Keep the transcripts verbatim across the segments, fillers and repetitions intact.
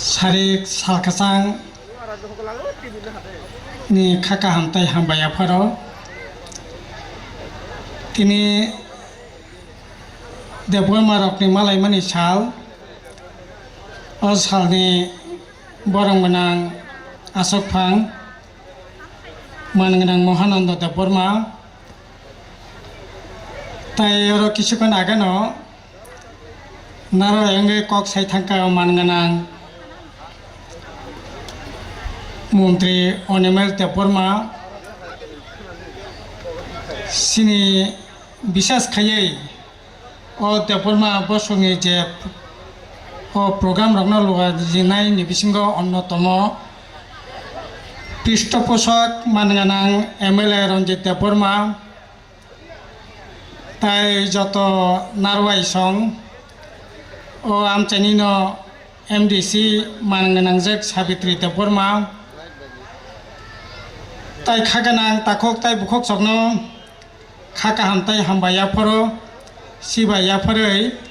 Sarik sal kwchang ni kha kaham tei hambai yapharo. Tini Debbarma rokni malaimani sal. O salni borok gwnang Asok Phang, man gwnang Mohananda Debbarma. Tai oro kisukon ageno naro wngwi kok sai thangkha man gwnang Montri Animesh Debbarma. Sini bisas khaiwi o Debbarma bosongni je o program rokno luajinai ni bisingo onnotomo pishtoposhok man gwnang M L A Ranjit Debbarma, tai joto narwai song o amchaini no M D C man gwnangjak Sabitri Debbarma, tai kha gwnang takhuk tai bukhuk sokno kha kaham tai hambai yapharo, sibai yapharwi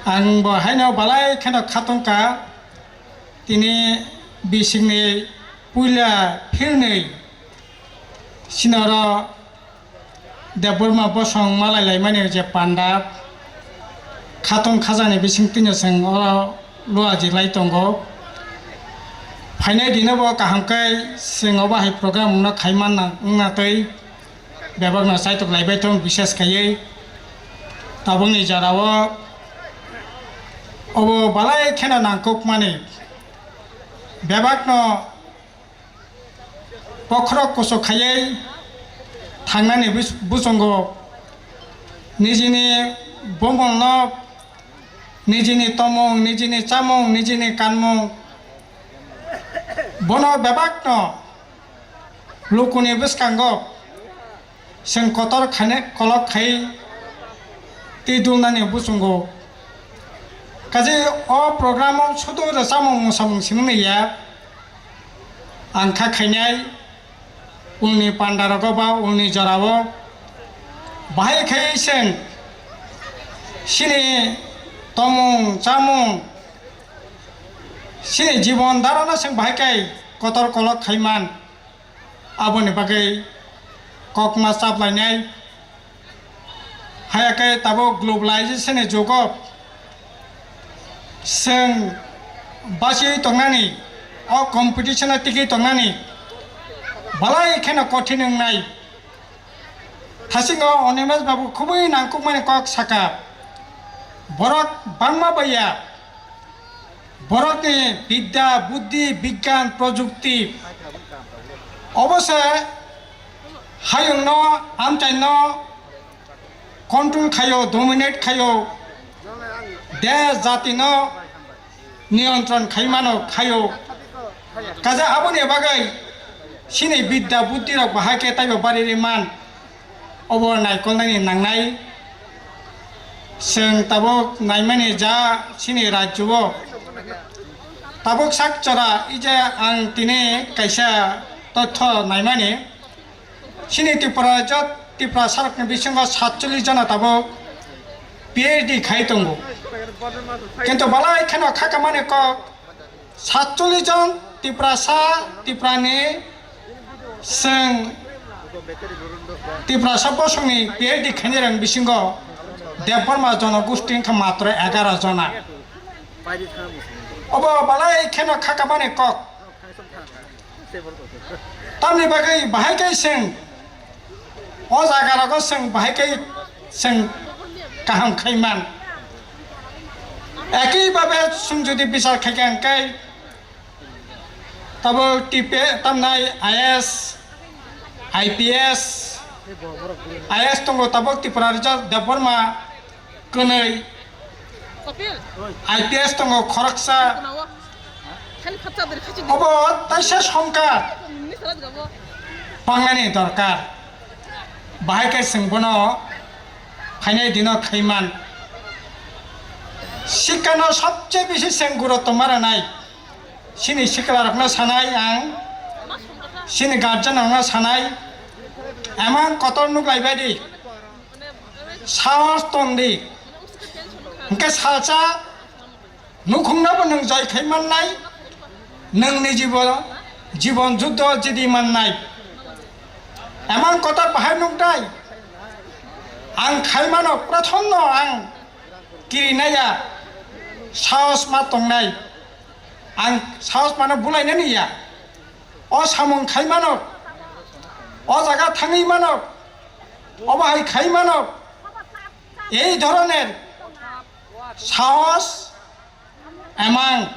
ang bo haino balai kheno khatungkha. Tini bisingni puila phirnwi sinoro Debbarma bosong malai laimani je panda khatung khajani bising tini chwng oro luaji lai tongo. Phainai dino bo kaham khe chwng obo hai program wngna khai manna wngna twi bebakno chaitok laibai thung, bises khaiwi tabukni jorao obo balai kheno nangkukmani bebakno bokhorok kuchuk khaiwi thangnani bus-, buchungo nijini bumungno, nijini tomung, nijini chamung, nijini kanmung, bono bebakno lukuni bwskango chwng kotor khaine kolok khai twi dulnani buchungo. Kaje o program o sudu rwchapmung mwsamung simi ya. Ang kha khainai ulni pandarogo ba ulni jorao bahai khai chwng sini tomung chamung sini jibon dharana chwng bahai khai kotor kolok khaiman. Aboni bagwi kokma chaplainai. Haya khe tabuk globalization ni jugo chwng basiwi tongnani, o competition o tigwi tongnani balai kheno kothin wngnai. Thasingo Animesh babu khubui nangkukmani kok saka. Borok bangma baiya. Borokni bidya, buddhi, bigyan, projukti obo se hayungno, amchaino control khaio, dominate khaio, desh jatino niyontron khaimano khaio. Kaje aboni bagwi sini bidya, buddhi rok bahai khe taibo bari ri man. Obo naikolnani nangnai. Chwng tabuk naimani ja chini rajyo-o tabuk sak chora ije ang tini kaisa totho naimani. Chini Tripura rajyo Tiprasarokni bisingo satchollish jona tabuk P H D khai tongo. Kintu balai kheno khakamani kok satchollish jon Tiprasa, Tiprani chwng Tiprasa bosongni P H D khainai rang bisingo Debbarma jonogosti wngkha matro egaro jona. Obo balai kheno khakamani kok. Tamni bagwi bahai khe chwng o jaga rogo chwng bahai khe chwng kaham khai man. Ekhi babe chwng jodi bichar khai khe hwnkhe tabuk T P tamnai I A S, I P S, I A S tongo tabuk Tripura Rijak Debbarma. Kwnwi I P S tongo khoroksa. Obo taisa songkha pangnani dorkar. Bahai khe chwng bono phainai dino khaiman. Sikkano sobse bisi chwng gurutto ma rwnai. Chini siklarokno sanai ang, chini guardianrokno sanai, emon kotor nuk laibai di, sahos tong di. Hwnkhe salsa Nukhungnobo nwng joi khai mannai, nwng ni jibo-, jibon juddo jidi mannai. Emang kotor bahai nuknai, ang khai mano, prothomno ang kirinaiya, sahos ma tongnai, ang sahos mano bulainani ya. O samung khai mano, o jaga thangwi mano, obo hai khai mano. Ei dhoroner sahos emang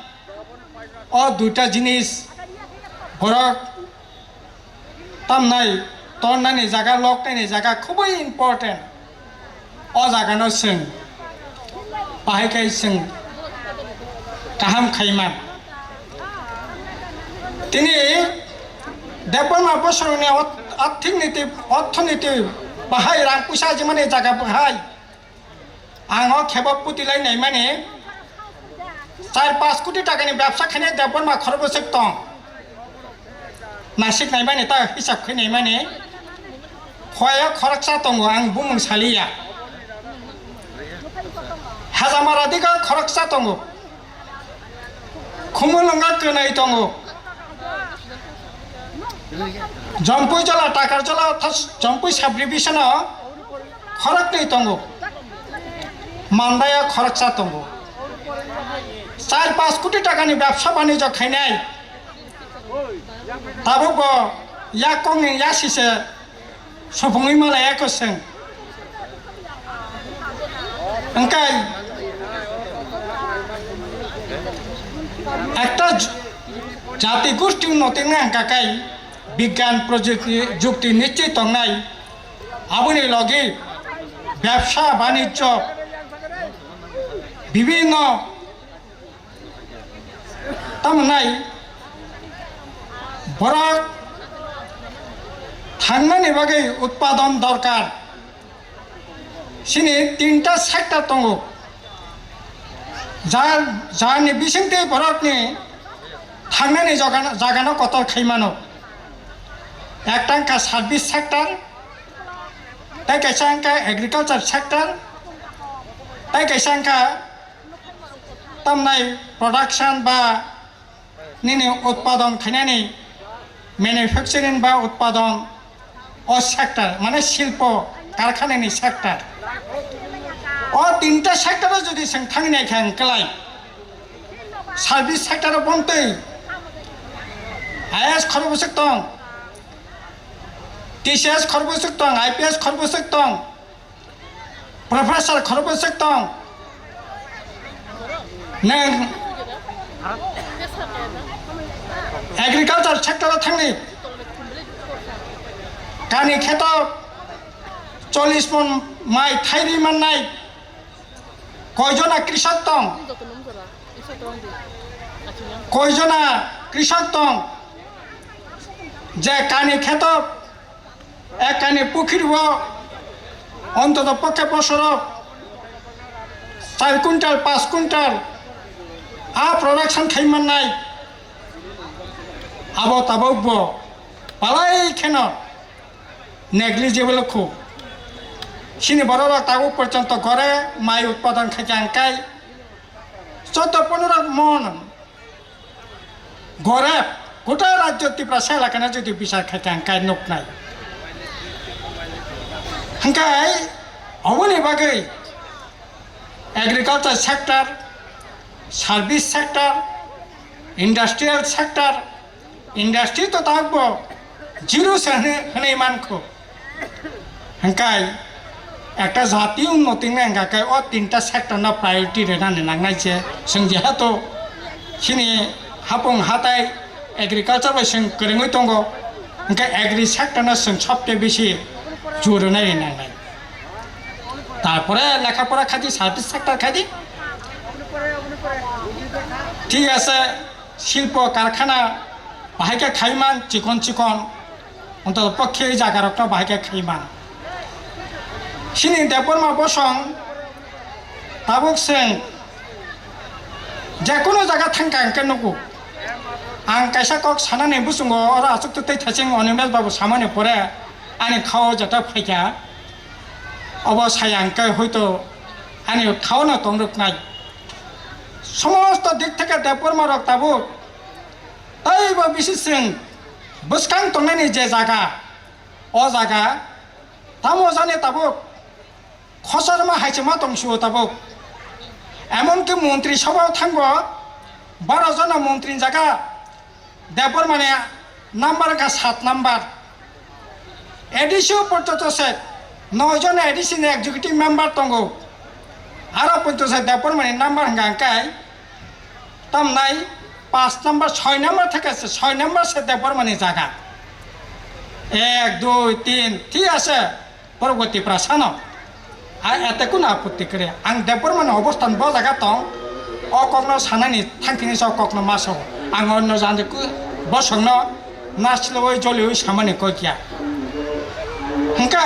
o duita jinis borok tamnai, tornani jaga, loknani jaga khubui important. O jagano chwng bahai khe chwng kaham khaiman. Tini Debbarma Bosongni ot-, orthiniti, orthiniti bahai rang puisa ajimani jaga bahai. Ang o khebo putilai naimani char paanch koti takani bebsa khainai Debbarma khorokbwswk tong. Nasik naimani ta hisab khai naimani. Khoya khoroksa tongo, ang bumung saliya. Hajamara diga khoroksa tongo. Khumulwngo kwnwi tongo. Jompui jola, Takarjola, thas-, Jompui subdivision o khoroknwi tongo. Mandaya khoroksa tongo. Char paanch koti takani bebsa banijyo khainai. Tabuk bo yakongni yasi se Supungwi malaya kwswng. Hwnkhe ekta j-, jati gosti unnotingni hwnkha khe bigyan projukti, jukti nischit tongnai, aboni logi bebsa banijyo bibhinno Tamnai borok thangnani bagwi utpadon dorkar. Chini tinta sector tongo. Jar, jarni bisingtwi borokni thangnani jagano, jagano kotor khai mano. Ekta wngkha service sector, tei kaisa wngkha agriculture sector, tei kaisa wngkha tamnai production ba nini utpadon khainani manufacturing ba utpadon o sector, mane silpo karkhanani sector. O tinta sector o jodi chwng thangwi naikha hwnkhe lai service sector o bontwi I A S khorokbwswk tong, T C S khorokbwswk tong, I P S khorokbwswk tong, Professor khorokbwswk tong. Nwng agriculture sector o thangni kani kheto chollish mon mai thairwi mannai koijona krishok tong? Koijona krishok tong je kani kheto Ekani pukhirbo ontoto pokhe bosoro char quintal, panch quintal a production khai mannai. Abo tabukbo palai kheno negligible kho. Chini bororok tabuk porjonto gore mai utpadon khaikha hwnkhe choddo pondro mon. Goreb, gota rajyo Tiprasa elakano jodi bichar khaikha hwnkhe nuknai. Hwnkhe oboni bagwi agriculture sector, service sector, industrial sector, industry to takbo zero se hwnwi, hwnwi mankho. Hwnkhe ekta jati unnoti wngna hwnkha khe o tinta sector no priority rwnani nangnai se. Chwng jehetu chini hapung hatai agriculture bai chwng kwrwngwi tongo, hwnkhe agri sector no chwng sobte bisi jor rwnai nangnai. Tarpore lekha pora khaidi, service sector khaidi. Thik ase, silpo karkhana bahai khe khaiman chikon chikon, onto pokhe jagarokno bahai khe khaiman. Chini Debbarma bosong tabuk chwng jekunu jaga thangkha hwnkhe nugo. Ang kaisa kok sanani buchungo oro achuk tei thaching Animesh babu samani pore ani khao jata phaikha. Obo saya hwnkhe hoito ani khao no tongrwknai. Somosto dik theke Debbarma rok tabuk teibo bisi chwng bwskang tongnani je jaga, o jaga tamo jani tabuk khosarma haichama tongsuo tabuk. Emonki montri sabhao thango, baro jona montri jaga Debbarmani number wngkha sat number. A D C o porjonto se noi jon A D C ni executive member tongo. Aro porjonto se Debbarmani number hwnkha hwnkhe tamnai pas number, soi number theke se soi number se Debbarmani jaga. Ek, dui, tin, thik ase. Borok bo Tiprasano. A ete kunu apotti kwrwi. Ang Debbarmani obosthan bo jaga tong. O kokno sanani thangkini se o kokno ma sao. Ang onno jani ku-, bosongno nasiloi jolioi samani kok ya. Hwnkhe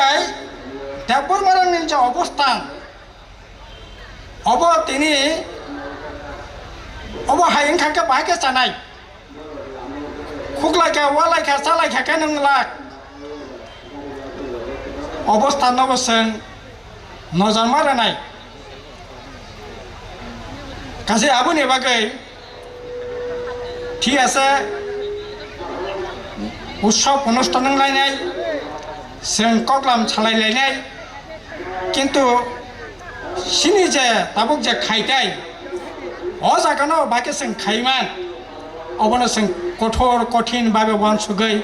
Debbarmani je obosthan, obo tini, obo hai wngkha khe bahai khe chanai. Khuklaikha, walaikha, chalaikha khe nwng lak. Obostha nobo chwng nojor ma rwnai. Kaisa aboni bagwi thik ase, utsob onusthan wng lainai, chwng koklam salai lainai, kintu chini je tabuk je khaitai, o jagano bai khe chwng khaiman, obono chwng kothor kothin babe uansugwi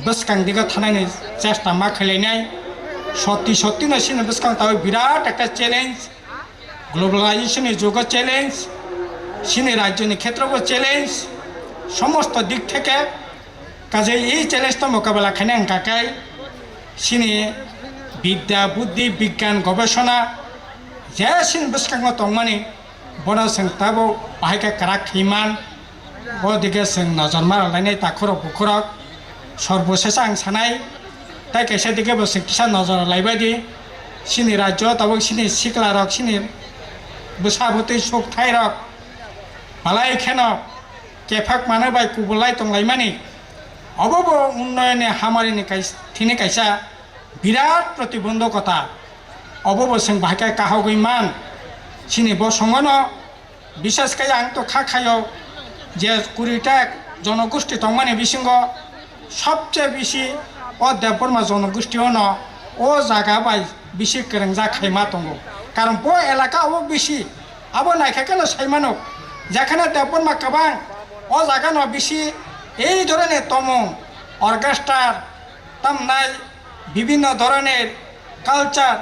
bwskang digo thanani chesta ma khlainai. Sotti sotti no chini bwskang tabuk birat ekta challenge, globalization ni jugo challenge, chini rajyo ni khetrobo challenge, somosto dik theke. Kaje ei challenge no mokabela khaina hwnkha khe chini bidya, buddhi, bigyan, gobesona je chini bwskango tongmani, bono chwng tabuk bahai khe kwrak khlaiman. Bo dige chwng nojor ma rwlainai takhurok bukhurok. Sorbosesa ang sanai, tai kaisa dige bo chwng kisa nojor rwlaibai di. Chini rajyo tabuk chini sikla rok, chini bwsa bwtwi suk thai rok balai kheno kephak mano bai kubulai tonglaimani. Obo bo unnoyoni hamarini kais-, thini kaisa birat protibondhokota. Obo bo chwng bahai khe kahogwi man. Chini bosongono bisas khe ang to kha khayo je kuri ta jonogosti tongmani bisingo sobse bisi o Debbarma jonogosti ono o jaga bai bisi kwrwngjak khaima tongo. Karon bo elaka o bisi abo naikha kheno saimano, jekhane Debbarma kwbang o jaga no bisi ei dhoroner tomung, orchestra, tamnai bibhinno dhoroner culture,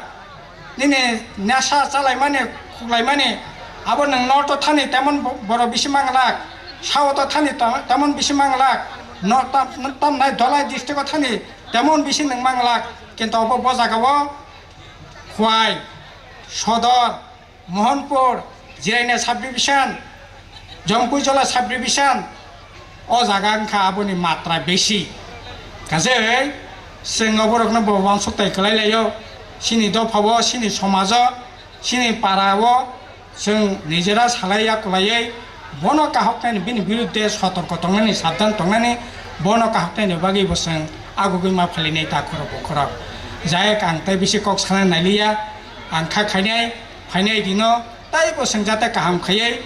nini nesha chalaimani, khuklaimani, abo nwng north o thani temon bo-, borok bisi manglak, south o thani ta-, temon bisi manglak, no-, tam-, tamnai Dholai district o thani temon bisi nwng manglak, kintu obo bo jaga o Khwai, Sodor, Mohanpur, Jirania subdivision, Jampuijala subdivision, o jaga wngkha aboni matra besi. Kajei chwng oborokno bo uansuktai kwlai laio, chini dophao, chini somajo, chini parao chwng nijera salai ya kwlaiwi bono kahoknani, bini birudde sotorko tongnani, sabdan tongnani, bono kahoknani bagwi bo chwng agugwi ma phalinai takhurok bukhurok. Jayek ang tei bisi kok sana nailiya, ang kha khainai, phainai dino tei bo chwng jate kaham khaiwi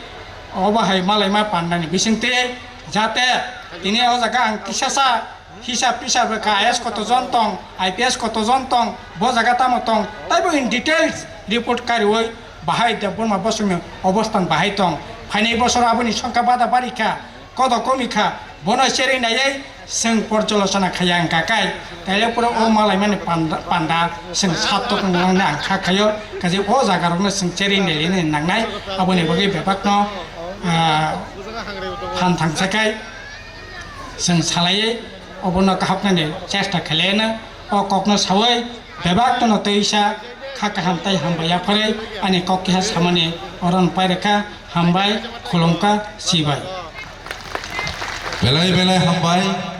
obo hai malaima pandani bisingtwi jate tini o jaga ang kisasa hisab tisab rwkha, I A S koto jon tong, I P S koto jon tong, bo jaga tamo tong, tei bo in details report kariwi bahai Debbarma bosongni obosthan bahai tong, phainai bosor aboni songkha bada barikha, kodo komikha, bono cherwi naiwi chwng porjolochona khaiya wngkha kai, taile puro o malaimani panda, panda chwng sattok nangna ang kha khaio, kaje o jaga rokno chwng cherwi nailini nangnai, aboni bagwi bebakno, ah, phan thangsa kai chwng salaiwi obono kahoknani chesta khlaino, o kokno sawi bebak tono tei sa kha kaham tei hambai yapharwi ani kok keha samani oron pairwkha, hambai, khulumkha, chibai. Belai belai hambai.